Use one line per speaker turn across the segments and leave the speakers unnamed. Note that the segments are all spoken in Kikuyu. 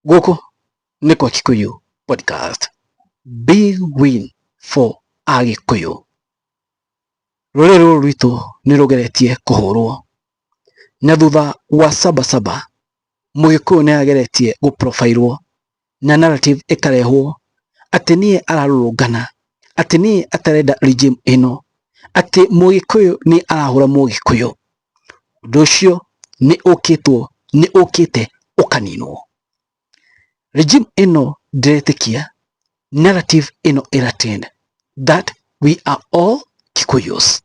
Gũkũ nĩ kwa Kikuyu Podcast. Big win for Agĩkũyũ. Rũrĩrĩ rũrũ rwitũ nĩ rũgeretie kũhũrwo na thutha wa Sabasaba Mũgĩkũyũ nĩ ageretie gũprofairwo na narrative ĩkarehwo atĩ niĩ ararũrũngana, atĩ niĩ atarenda regime ĩno, atĩ Mũgĩkũyũ nĩ arahũra Mũgĩkũyũ. Ũndũ ũcio nĩ ũkĩtwo nĩ ũkĩte ũkaninwo. Regime ĩno ndĩretĩkia narrative ĩno ĩra trend that we are all Kikuyus.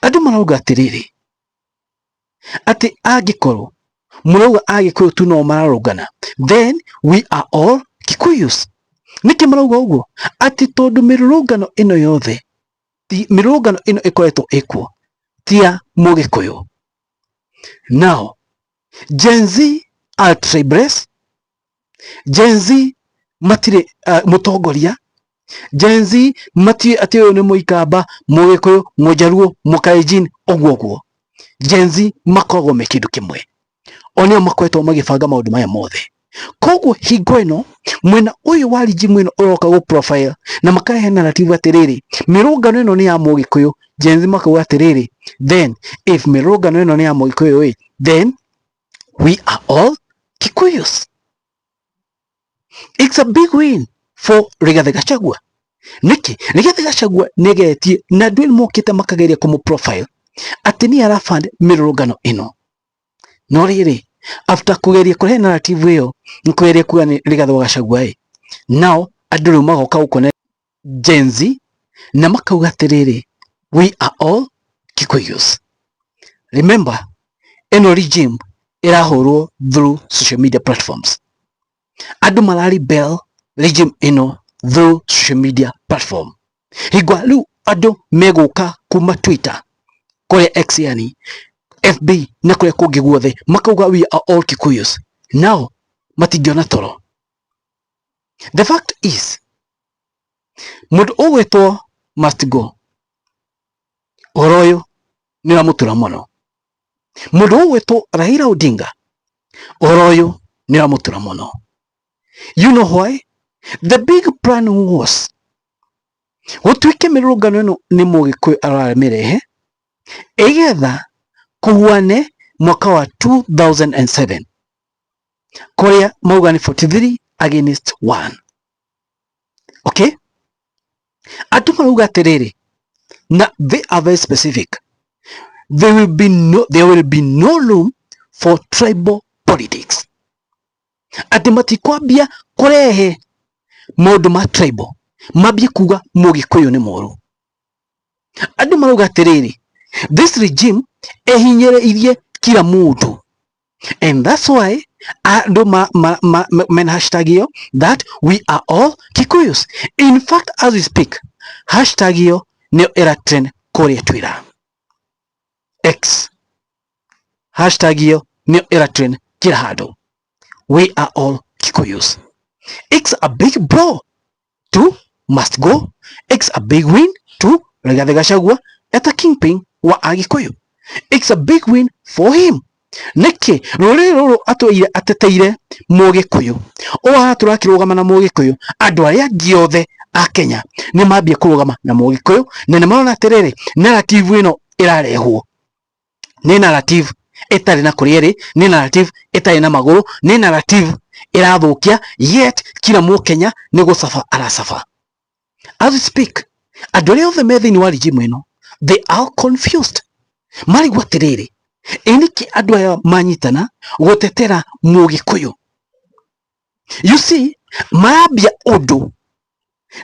Andũ marauga atĩrĩrĩ, atĩ angĩkorwo mũrauga Agĩkũyũ tu no mararũngana, then we are all Kikuyus. Nĩkĩ marauga ũguo? Atĩ tondũ mĩrũrũngano ĩno yothe, mĩrũrũngano ĩno ĩkoretwo ĩkuo ti ya Mũgĩkũyũ. Now, Gen Z are tribeless. Gen Z matirĩ mũtongoria. Gen Z matiũĩ atĩ ũyũ nĩ Mũikamba, Mũgĩkũyũ, Mũjaruo, Mũkalenjin, ũguo ũguo. Gen Z makoragwo me kĩndũ kĩmwe. O nĩo makoretwo magĩbanga maũndũ maya mothe. Koguo hingo ĩno mwena ũyũ wa regime ĩno ũroka gũ profile na makarehe narrative atĩrĩrĩ, mĩrũngano ĩno nĩ ya Mũgĩkũyũ. Gen Z makauga atĩrĩrĩ, then if mĩrũngano ĩno nĩ ya Mũgĩkũyũ ĩ, then we are all Kikuyus. It's a big win for Rigathi Gachagua. Nĩkĩ? Rigathi Gachagua nĩageretie na andũ nĩ mokĩte makageria kũmũ profile atĩ nĩ arafund mĩrũrũngano ĩno. No rĩrĩ, after kũgeria kũrehe narrative ĩyo, nĩ kũgeria kuga nĩ Rigathi wa Gachagua ĩ, nao andũ rĩu magoka gũkũ na Gen Z na makauga atĩrĩrĩ, we are all Kikuyus. Remember, ĩno regime ĩrahũrwo through social media platforms. Andũ mara rebel regime ĩno through social media platform. Hingo rĩu andũ megũka kuma Twitter, kũrĩa X yani, FB na kũrĩa kũngĩ guothe makauga we are all Kikuyus. Now matingĩona toro. The fact is, mũndũ ũgwĩtwo must go, ũhoro ũyũ nĩ ũramũtura mũno. Mũndũ ũgwĩtwo Raila Odinga, ũhoro ũyũ nĩ ũramũtura mũno. You know why? The big plan was gũtuĩke mĩrũrũngano ĩno nĩ Mũgĩkũyũ aramĩrehe ĩgetha kũhuane mwaka wa 2007 kũrĩa mauga nĩ 43 against 1. Okay? Andũ marauga atĩrĩrĩ, na they are very specific. There will be no room for tribal politics. Atĩ matikwambia kũrehe maũndũ ma tribal, mambie kuga Mũgĩkũyũ nĩ mũru. Andũ marauga atĩrĩrĩ, this regime ĩhinyĩrĩirie kila mũndũ. And that's why andũ ma mena hashtag ĩyo that we are all Kikuyus. In fact, as we speak, hashtag ĩyo nĩyo ĩra trend kũrĩa Twitter. X. Hashtag ĩyo nĩyo ĩra trend kila handũ. We are all Kikuyus. It's a big blow to must go. It's a big win to Rigathi Gachagua eta kingpin wa Agĩkũyũ. It's a big win for him. Nĩkĩ rũrĩrĩ rũrũ atũire ateteire Mũgĩkũyũ o aratũra akĩrũgama na Mũgĩkũyũ, andũ arĩa angĩ othe a Kenya nĩ mambia kũrũgama na Mũgĩkũyũ na nĩ marona atĩrĩrĩ, narrative ĩno ĩrarehwo nĩ narrative ĩtarĩ na kũrĩa ĩrĩ, nĩ narrative ĩtarĩ na magũrũ, nĩ narrative ĩrathũkia, yet kila Mũkenya nĩ gũcaba aracaba. As we speak, andũ arĩa othe me thĩinĩ wa regime ĩno, they are confused. Marigwo atĩrĩrĩ, ĩ nĩkĩ andũ aya manyitana gũtetera Mũgĩkũyũ? You see, marambia ũndũ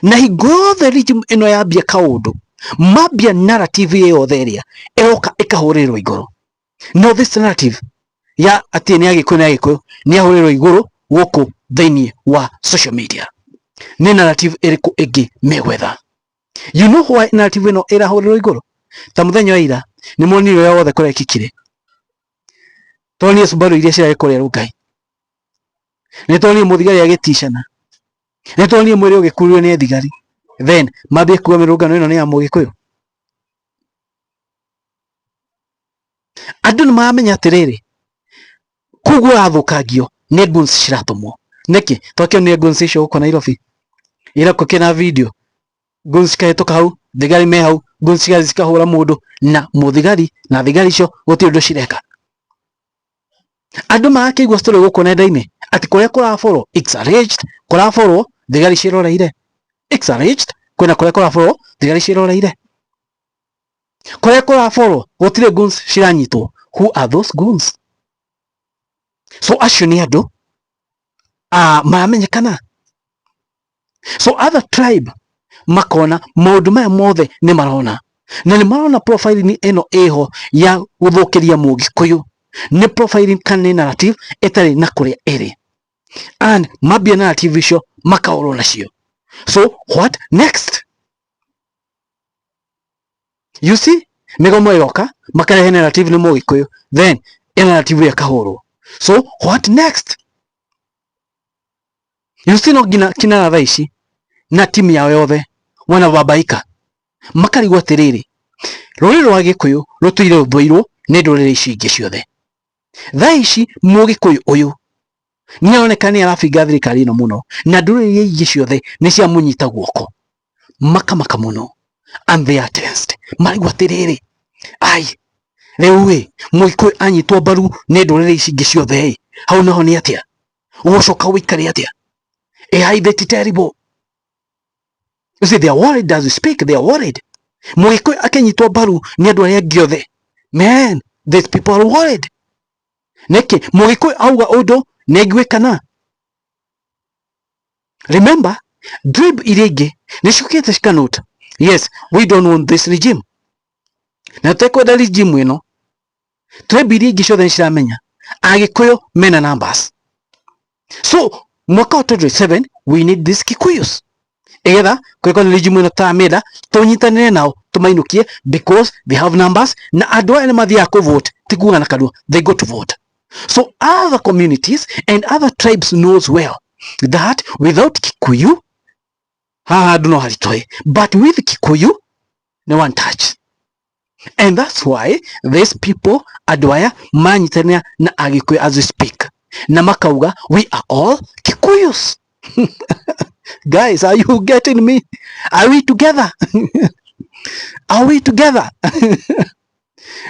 na hingo yothe regime ĩno yambia kaũndũ, mambia narrative yothe ĩrĩa ĩroka ĩkahũrĩrwo igũrũ. No this narrative ya atĩ nĩ Agĩkũyũ nĩ Agĩkũyũ nĩ yahũrĩrwo igũrũ gũkũ thĩinĩ wa social media. Nĩ narrative ĩrĩkũ ĩngĩ megwetha? You know why narrative ĩno ĩrahũrĩrwo igũrũ? Ta mũthenya wa ira nĩ monire ũrĩa wothe kũrekĩkire. Tuonire Subaru iria cirarĩ kũrĩa Rongai. Nĩ tuonire mũthigari agĩticana. Nĩ tuonire mwĩrĩ ũgĩkururio nĩ thigari. Then mambie kuga mĩrũngano ĩno nĩ ya Mũgĩkũyũ. Andũ nĩ maramenya atĩrĩrĩ, kũu kũrathũkangio Nĩ goons ciratũmwo nĩkĩ? Twakĩonire goons icio gũkũ Nairobi ira kũkĩna video, goons cikahĩtũka hau, thigari me hau, goons cigathiĩ cikahũra mũndũ na mũthigari, na thigari icio gũtirĩ ũndũ cireka. Andũ marakĩigua story gũkũ nenda-inĩ atĩ kũrĩa kũraborwo, it's alleged kũraborwo thigari ciĩroreire. It's alleged kwĩna kũrĩa kũraborwo thigari ciĩroreire, kũrĩa kũraborwo gũtirĩ goons ciranyitwo. Who are those goons? So acio nĩ andũ maramenyekana. So other tribe makona maũndũ maya mothe nĩ marona, na nĩ marona profiling ĩno ĩho ya gũthũkĩria Mũgĩkũyũ nĩ profiling kana nĩ narrative ĩtarĩ na kũrĩa ĩrĩ, and mambia narrative icio makaorwo nacio. So what next? You see, mĩgomo ĩroka makarehe narrative nĩ Mũgĩkũyũ, then ĩ narrative ĩyo ĩkahũrwo. So what next? You see, no nginya kinara thaa ici na timu yao yothe wanababaika makarigwo atĩrĩrĩ, rũrĩrĩ rwa Gĩkũyũ rũtũire rũthũirwo nĩ ndũrĩrĩ ici ingĩ ciothe. Thaa ici Mũgĩkũyũ ũyũ nĩ aroneka nĩ arabinga thirikari ĩno mũno, na ndũrĩrĩ iria ingĩ ciothe nĩ ciamũnyita guoko, makamaka mũno, and they are tensed. Marigwo atĩrĩrĩ, ai rĩu ĩ Mũgĩkũyũ anyitwo mbaru nĩ ndũrĩrĩ ici ingĩ ciothe ĩ, hau naho nĩ atĩa ũgũcoka ũikare atĩa? AI, that terrible. You see, they are worried as we speak, they are worried. Mũgĩkũyũ akĩnyitwo mbaru nĩ andũ arĩa angĩ othe, man, these people are worried. Nĩkĩ Mũgĩkũyũ auga ũndũ nĩ aiguĩkana? Remember, tribe iria ingĩ nĩ ciũkĩte cikanote, yes, we don't want this regime, na tũtekwenda regime ĩno. Tribe iria ingĩ ciothe nĩ ciramenya Agĩkũyũ mena numbers, so mwaka wa 2027 we need these Kikuyus igetha kwĩko nĩ regime ĩno taramĩenda, tũnyitanĩre nao tũmainũkie because they have numbers, na andũ aya nĩ mathiaga kũ vote, ti kuga na kanua, they go to vote. So other communities and other tribes knows well that without Kikuyu haha handũ no haritũhe, but with Kikuyu nĩ one touch, and that's why these people, andũ aya manyitanĩra na Agĩkũyũ as we speak, na makauga we are all Kikuyus. Guys, are you getting me? Are we together? Are we together?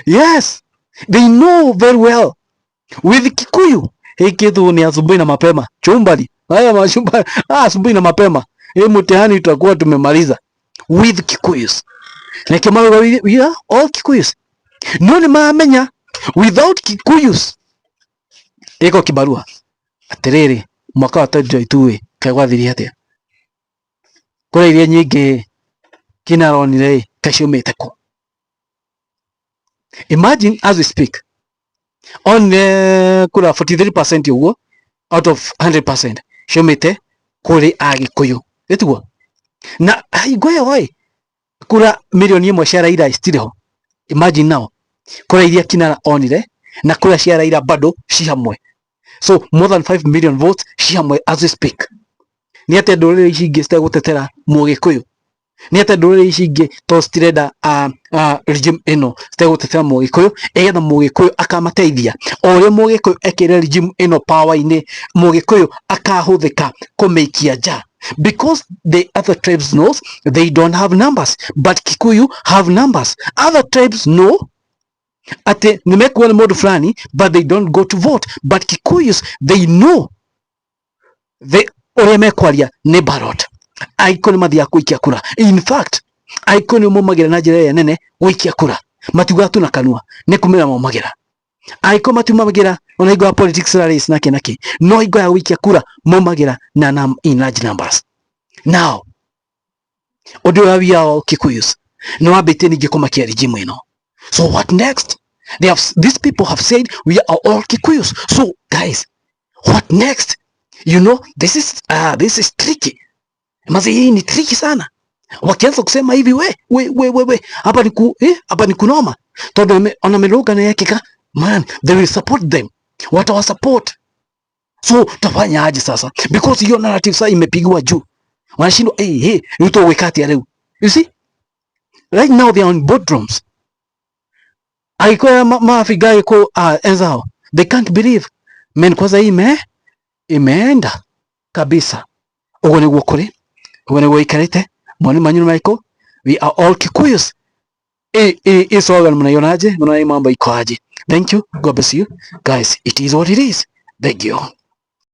Yes, they know very well with Kikuyu hii kitu ni asubuhi na mapema chumbali haya machumba, asubuhi na mapema hii mtihani tutakuwa tumemaliza with Kikuyus. Nĩkĩo marauga we are all Kikuyus, no nĩ maramenya without Kikuyus ĩko kibarua. Atĩrĩrĩ, mwaka wa 2022 ĩ kaĩ gwathirie atĩa? Kũrĩa iria nyingĩ kinaronire ĩ kaĩ ciumĩte kũ? Imagine, as we speak, onire kura 43% ũguo out of 100% ciumĩte kũrĩ Agĩkũyũ, ĩtiguo? Na hingo ĩyo ĩ kura mirioni 1 cia Raila citirĩ ho. Imagine now, kura iria kinara onire na kura cia Raila bado ci hamwe, so more than 5 million votes ci hamwe as we speak. Nĩ atĩa ndũrĩrĩ ici ingĩ citegũtetera Mũgĩkũyũ? Nĩ atĩa ndũrĩrĩ ici ingĩ to citirenda regime ĩno citegũtetera Mũgĩkũyũ ĩgetha Mũgĩkũyũ akamateithia? O ũrĩa Mũgĩkũyũ ekĩrire regime ĩno power-inĩ, Mũgĩkũyũ akahũthĩka kũmĩikia nja, because the other tribes knows they don't have numbers, but Kikuyu have numbers. Other tribes know atĩ nĩ mekuona mũndũ fulani, but they don't go to vote, but Kikuyus, they know the ũrĩa mekwaria nĩ ballot. Agĩkũyũ nĩ mathiaga gũikia kura. In fact, Agĩkũyũ nĩ maumagĩra na njĩra ĩrĩa nene gũikia kura, matiugaga tu na kanua, nĩ kumĩra maumagĩra. Agĩkũyũ matiumagĩra ona hingo ya politics rallies nake nake, no hingo ya gũikia kura maumagĩra na in large numbers. Now ũndũ ũyũ wa we are all Kikuyus nĩ wambĩtie ningĩ kũmakia regime ĩno. So what next? These people have said we are all Kikuyus. So guys, what next? You know, this is tricky. Maze hii ni tricky sana. Wakianza kusema hivi, we we we we, we hapa ni ku hapa ni kunoma, tondu ona mĩrũngano yekĩka, man, they will support them, watawa support. So tafanya aje sasa? Because hiyo narrative sasa imepigwa juu, wanashindwa, hey, hey, rĩu tũgwĩka atĩa rĩu? You see, right now they are on boardrooms. Agĩkũyũ maabinga Agĩkũyũ enzao, they can't believe, man. Kwanza hii Imeenda kabisa. Uguo niguo kuri, uguo niguo ikarite. Moni manyu nĩ marĩkũ? We are all Kikuyus. Hii slogan mnaionaje? Mnaona hii mambo iko aje? Thank you. God bless you guys. It is what it is. Thank you.